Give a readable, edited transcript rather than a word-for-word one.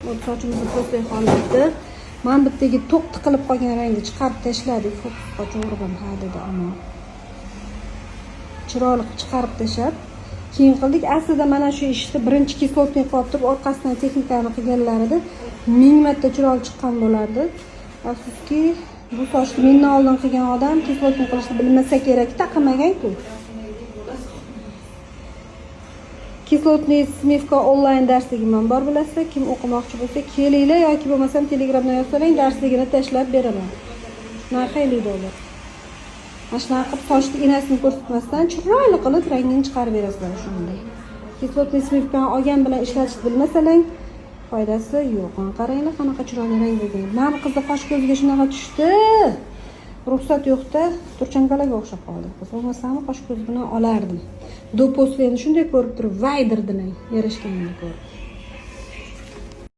Вот sochimizni после holatda mana bu yerdagi to'q tiqilib qolgan rangni chiqarib tashladik. Ho'p, urg'in ha dedi ammo. Chiroyli qilib chiqarib tashlab, keyin qildik. Aslida mana shu ishni birinchi кислотный qilib turib, orqasidan texnikani qilganlarida ming marta chiroyli chiqqan bo'lardi. Afsuski, bu sochni mendan oldin qilgan odam кислотный qilishni bilmasa kerak-da, qilmagan-ku. Кислотный смывка onlayn darsligim ham bor, bilasizlar. Kim o'qimoqchi bo'lsa, kelinglar yoki bo'lmasam Telegramdan yozsalang, darsligini tashlab beraman. Narxi 50 dollar. Mana shunaqa qilib sochni enasini ko'rsatmasdan chiroyli qilib rangini chiqarib berasizlar shunday. Кислотный смывка ni olgan bilan ishlatishni bilmasalang, foydasi yo'q. Mana qaranglar, qanaqa chiroyli rang bo'lgan. Mana bu qizni qosh ko'ziga shunaqa tushdi. Ruxsat yo'qda турчанка larga o'xshab qoldi. Qiz bo'lmasam qosh ko'z bilan olardim. До после shunday ko'rib turib, vay dirdilar, yarashganini ko'rib.